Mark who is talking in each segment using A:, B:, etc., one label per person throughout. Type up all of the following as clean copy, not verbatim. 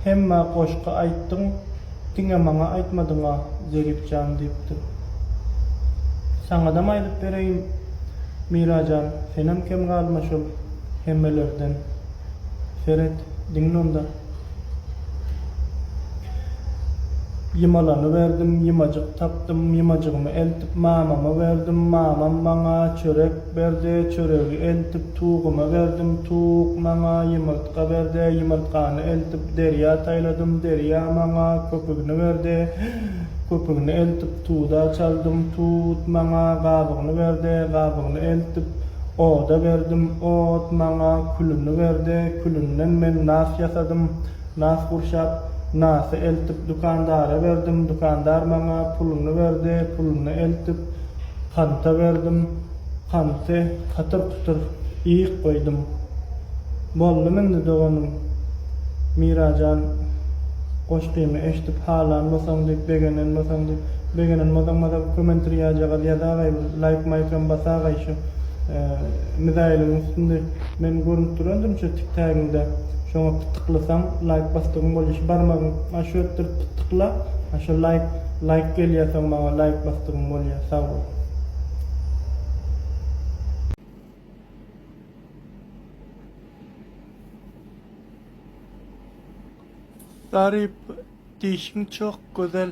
A: Hemmä goşgy aýtdyň, diňe maňa aýtmadyň-a, Zerip jan diýipdir. Saňadam aýdyp bereýin, Mira jan, senem kem galma şol hemmelerden. Seret, diňle onda. Ýymalany berdim, ýymajyk tapdym, ýymajygymy eltip mamama berdim, mamam maňa çörek berdi, çöregi eltip tuguma berdim, tuk maňa ýumurtga berdi, ýumurtgany eltip derýa taýladym, derýa maňa köpügini berdi, köpügini eltip tuda çaldym, tut maňa gabygyny berdi, gabygyny eltip oda berdim, ot maňa külüni berdi, külünden men nas ýasadym, nas gurşap, nasy eltip dükandara berdim, dükandar maňa puluny berdi, puluny eltip ganta berdim, ganty hatyr-kutyr iýip goýdum. Boldum indi doganym. Mirajan goşgymy eşdip halan bolsaň diýip begenen bolsaň diýip begenen bolsaň bolsa komentriýajagaz ýazagaý bir laýk maýkam basagaý şu mizaýylyň üstünde men görünip durandyr şu tiktägiňde şoňa pytyklasaň laýk basdygyň bolýa şu barmagyň mana şu etdirip pytykla ana şo laýk laýk gelýä soň maňa laýk basdygyň bolýa sag bol. Garyp dişiň çok gözel.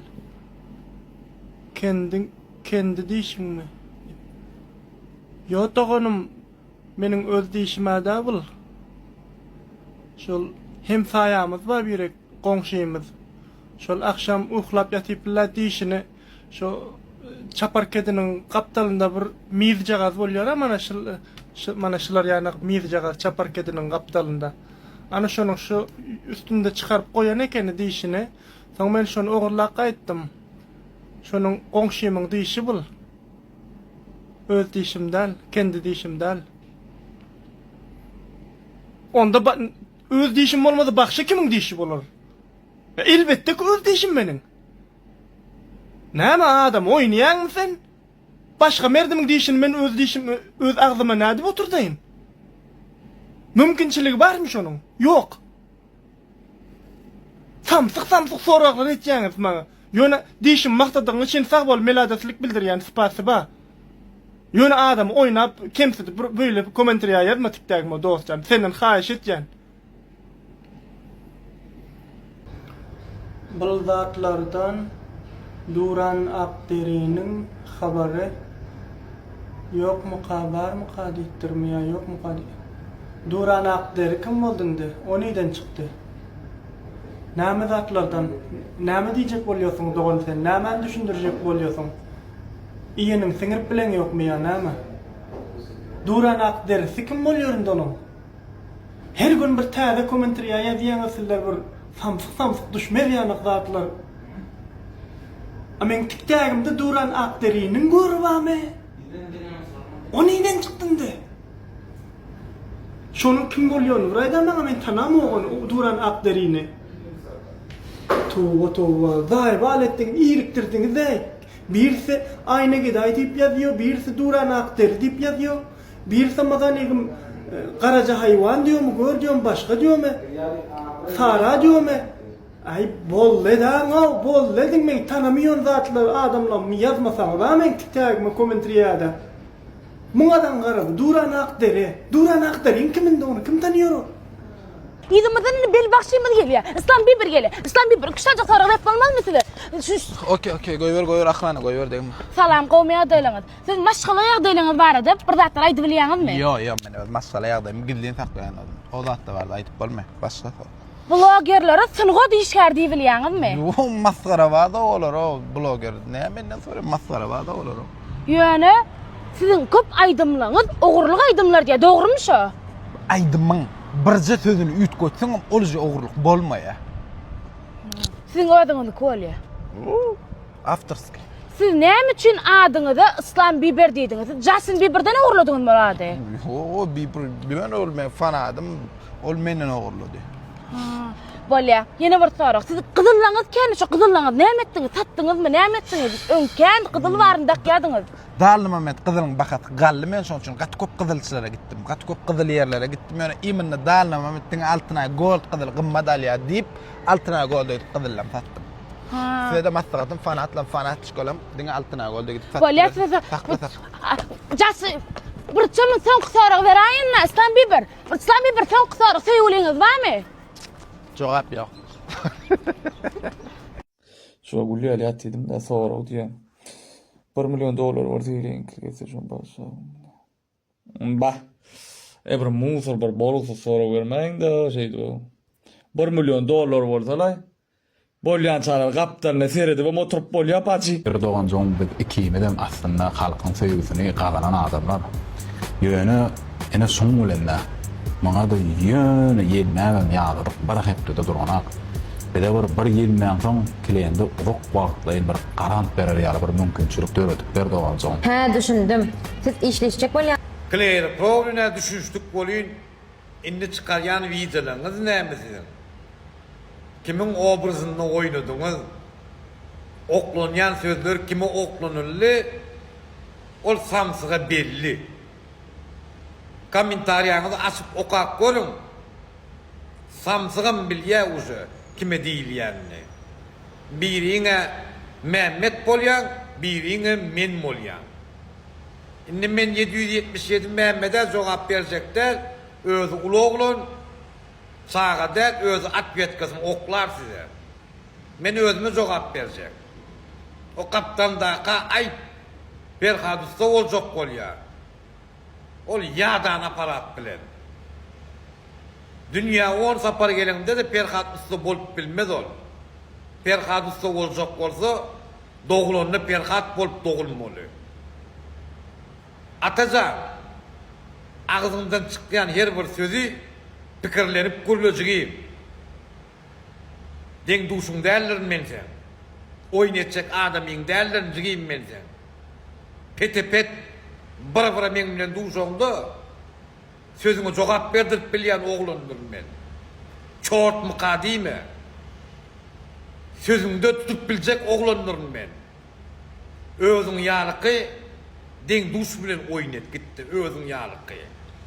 A: Kendiň kendi dişiňmi? Ýo doganym meniň öz dişimä dä bul. Şol hemsaýamyz bar birek goňşymyz. Şol agşam uklap ýatypla dişini Şo çapar kediniň gapdalynda bir mizjagaz bolýar-a mana şul mana şular ýanak mizjagaz çapar kediniň gapdalynda. Ana şonuň şu üstünde çykaryp goýan ekeni dişini. Soň men şony ogurlap gaýtdym. Şonuň goňşymyň dişi bul. Öz dişim däl, kendi dişim däl. Onda öz dişim bolmasa bagşa kimiň dişi bolar? Elbetde ki öz dişim meniň. Näme adam oýnaýaňmy sen? Başga merdimiň dişini men öz dişim öz agzyma nädip oturdaýyn? Mümkinçiligi barmy şonuň? Ýok. Samsyk samsyk soraglar etýäňiz maňa. Ýöne dişimi magtadygyň üçin sag bol meladeslik bildirýän spasiba. Ýöne adamy oýnap kemsidip bir beýle komentriýa ýazma tiktägime dostjan. Senden haýyş etýän. Bul zatlardan Duran Akderiniň habary ýokmuka, barmyka diýipdirmi ýa ýokmuka diý. Duran Akderi kim boldy indi? O nirden çykdy? Näme zatlardan? Näme diýjek bolýasyň dogan sen? Nämäni düşündirjek bolýasyň? Iýeniňi siňirip bileň ýokmy ýa näme? Duran Akderisi kim bolýar indi onuň? Her gün bir täze komentriýa ýazýaňyz sizler bir samsyk samsyk düşmez ýanak zatlar. A meň tiktägimde duran Akderiniň göri bamy? O nirden çykdy indi? Şonuň kim bolýanyny bir aýdaň maňa men tanamok ony o duran Akderini. Toba toba zaýbal etdiňiz irikdirdiňiz-äý. Birisi Aýna gedaý diýip ýazýo birisi Duran Akderi diýip ýazýo. Birisi mazaligim garaja haýwan diýomy gör diýomy başga diýomy Sara diýomy aý boldy edaňow boldy ediň meň tanamýon zatlar adamlarymy ýazmasaňyza meň tiktägime komentriýada muňadan gara bu Duran Akdere Duran Akderiň kim indi ony kim tanýor ol.
B: Yzymyzdan indi bel bagşymyz gelýär. Islam Biber gelýär. Islam Biber, iki sanyjak sorag berip bolmazmy size? Şu
C: Okey, okey, goýber, goýber, ahrana goýber degme.
B: Salam, gowmy ýagdaýlaryňyz? Siz maşgala ýagdaýlaryňyz barada bir zatlar aýdyp bilýäňizmi?
C: Ýok, ýok, men öz maşgala ýagdaýymy gizlin saklaýan özüm. O zatlar barada aýdyp bolmaý. Başga sor.
B: Blogerlere sungat işgäri diýip bilýäňizmi?
C: Ýok, masgarabaz olar o bloger. Näme menden soraýaň, masgarabaz olar o.
B: Ýöne siziň köp aýdymlaryňyz ogurlyk aýdymlar diýýär. Dogrumy şo?
C: Aýdymyň birje sözüni üýtgetseňem ol uje ogurlyk bolmaýar.
B: Siziň özüňizniki bolýar.
C: Awtorskiý.
B: Siz näme üçin adyňyza Islam Biber diýdiňiz? Siz Jastin Biberden ogurladyňyzmy ol ady?
C: Ýok, Biber bilen ol men fanadym. Ol menden ogurlady.
B: Bolýa. Ýene bir sorag. Siz gyzyllaňyz kän, şo gyzyllaňyz näme etdiňiz? Satdyňyzmy, näme etdiňiz? Öň kän gyzyl baryny dakýadyňyz.
C: Dally moment gyzylyň bahasy galdy men şoň üçin gaty köp gyzylçylara gitdim. Gaty köp gyzyl ýerlere gitdim. Ýöne imенно Dally moment diňe Altynaý Gold gyzyly gymmat alýar diýip, Altynaý Golda gidip gyzyllam satdym. Size-de maslahatym fanatlam fanatçikalam diňe Altynaý Golda gidip satyp.
B: Bolýa size.
C: Saklasa.
B: Jas bir çemün soňky sorag beräýin-dä, Islam Biber. Islam Biber soňky sorag söýgüliňiz barmy?
C: Jogap ýok.
D: Şular gülýär ýat diýdim-de sorag diýýän. Bir million dollar bolsa ýeňil gelse şony bagyşlaryn. Bah. E bir musor bir bolgusyz sorag bermäýiň-de şeýdip. Bir million dollar bolsa-laý. Bolýançalar gapdalyna seredibem oturyp bolýa pajy.
E: Bir doganjygym biz ikimizem aslynda halkyň söýgüsini gazanan adamlar. Ýöne ine şuň bilende muňada ýöne ýelmäbem ýadadyk bir hepdede duranak. Bize bir bir ýelmänsoň klende uzak wagtlaýyn bir garant berer ýaly bir mümkinçilik döredip ber doganjygym.
F: Hä düşündim. Siz işleşjek bolýa.
G: Kleýra Prowlina düşünişdik welin indi çykarýan wideolaryňyz näme siziň? Kimiň obrazynda oýnadyňyz? Oklanýan sözler kime oklanyldy ol samsyga belli. Kommentariýaňyzy açyp okap görüň. Samsygam bilýä uje kime diýilýänini. Biriň-ä Mämmet bolýaň, biriňem men bolýan. Indi men 777 Mämmede jogap berjek däl, özi uly oglan, çaga däl, özi otwetkasyny oklar size. Men özüme jogap berjek. O gapdaldaky aýt, Perhat ussa boljak bolýar. Ol ýadan aparat bilen. Dünýä on sapar geleňde-de Perhat ussa bolup bilmez ol. Perhat ussa boljak bolsa, dogulanda Perhat bolup dogulmaly. Atajan, agzyňdan çykýan her bir sözi pikirlenip gürle jigim. Deň-duşuň däldirin men seň. Oýun etjek adamyň däldirin jigim men seň. Pete-pet, bir-bire meň bilen duşaňda, sözüňe jogap berdirip bilýän oglandyryn men. Çortmyka diýme. Sözüňde tutup biljek oglandyryn men. Özüň ýalyky deň-duş bilen oýun et gitde, özüň ýalyky.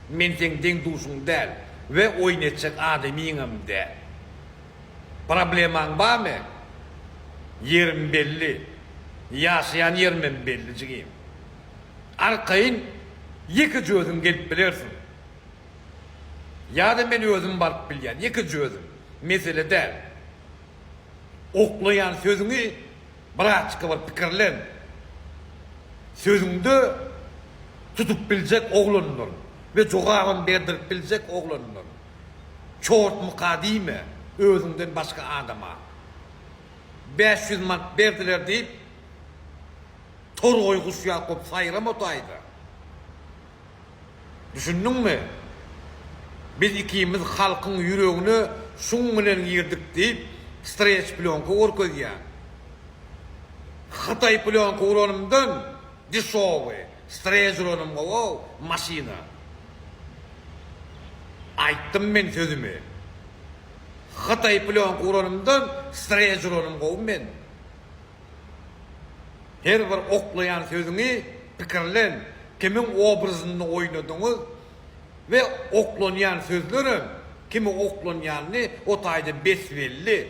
G: Men seň deň-duşuň däl we oýun etjek adamyňam däl. Problemaň barmy? Ýerim belli. Ýaşaýan ýerimem belli jigim. Arkaýyn ýekeje özüň gelip bilersiň. Ýa-da men özüm baryp bilýän, ýekeje özüm. Mesele däl. Oklaýan sözüňi birazçyk bir pikirlen. Sözüňde tutup biljek oglandyr we jogabam berdirip biljek oglandyr. Çortmyka diýme özüňden başga adama. 500 manat berdiler diýip torgaý guş ýaly bolup saýrama otaýda. Düşündiňmi? Biz ikimiz halkyň ýüregine şuň bilen girdik diýip streç plýonka görkezýäň. Hytaý plýonka uranymdan dişowy streç uranym gowy-ow maşyna. Aýtdym men sözümi. Hytaý plýonka uranymdan streç uranym gowy men. Her bir oklaýan sözüňi pikirlen, kimiň obrazynda oýnadyňyz we oklanýan sözlerem kime oklanýanyny o taýda bes-belli.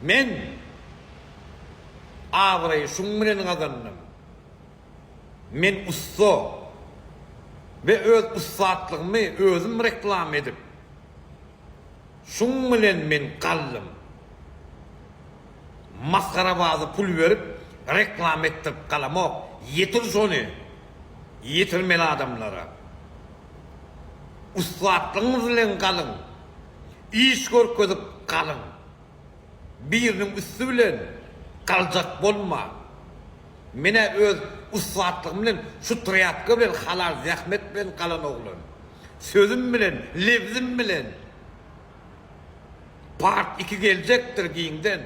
G: Men abraýy şuň bilen gazandym. Men ussa we öz ussatlygymy özüm reklama edip, Şuň bilen men galdym. Masgarabaza pul berip reklama etdirip galamok. Ýetir şony ýetirmeli adamlara. Ussatlygyňyz bilen galyň. Iş görkezip galyň. Biriniň üsti bilen galjak bolmaň. Menä öz ussatlygym bilen şu trýapka bilen halal zähmet bilen galan oglan. Sözüm bilen, lebzim bilen. Part iki geljekdir giňden.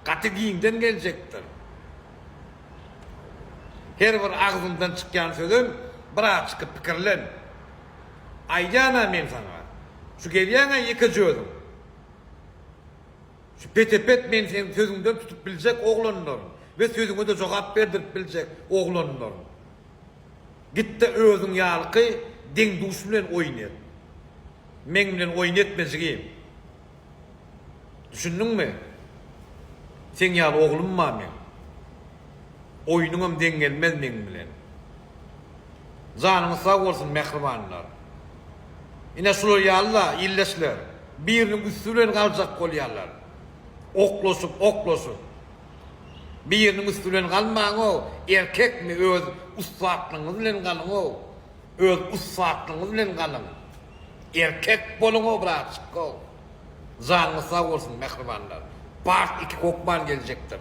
G: Gaty giňden geljekdir. Her bir agzyňdan çykýan sözem birazçyk pikirlen. Aýdýan-a men saňa. Şu gelýäň-ä ýekeje özüň. Şu pete-pet men seň sözüňden tutup biljek oglanlaryn we sözüňe-de jogap berdirip biljek oglanlaryn. Git-de özüň ýalyky deň-duş bilen oýun et. Meň bilen oýun etme jigim. Düşündiňmi? Seň ýaly oglum bar meň. Oýnuňam deň gelmez meň bilen. Janyňyz sag bolsun mähribanlar. Ine şular ýaly-da ildeşler. Biriniň üsti bilen galjak bolýarlar. Oklaşyp, oklaşyp. Biriniň üsti bilen galmaň-ow, erkekmi öz ussatlygyňyz bilen galyň-ow. Öz ussatlygyňyz bilen galyň. Erkek boluň-ow birazjyk-ow. Janyňyz sag bolsun mähribanlar. Part 2 hokman geljekdir.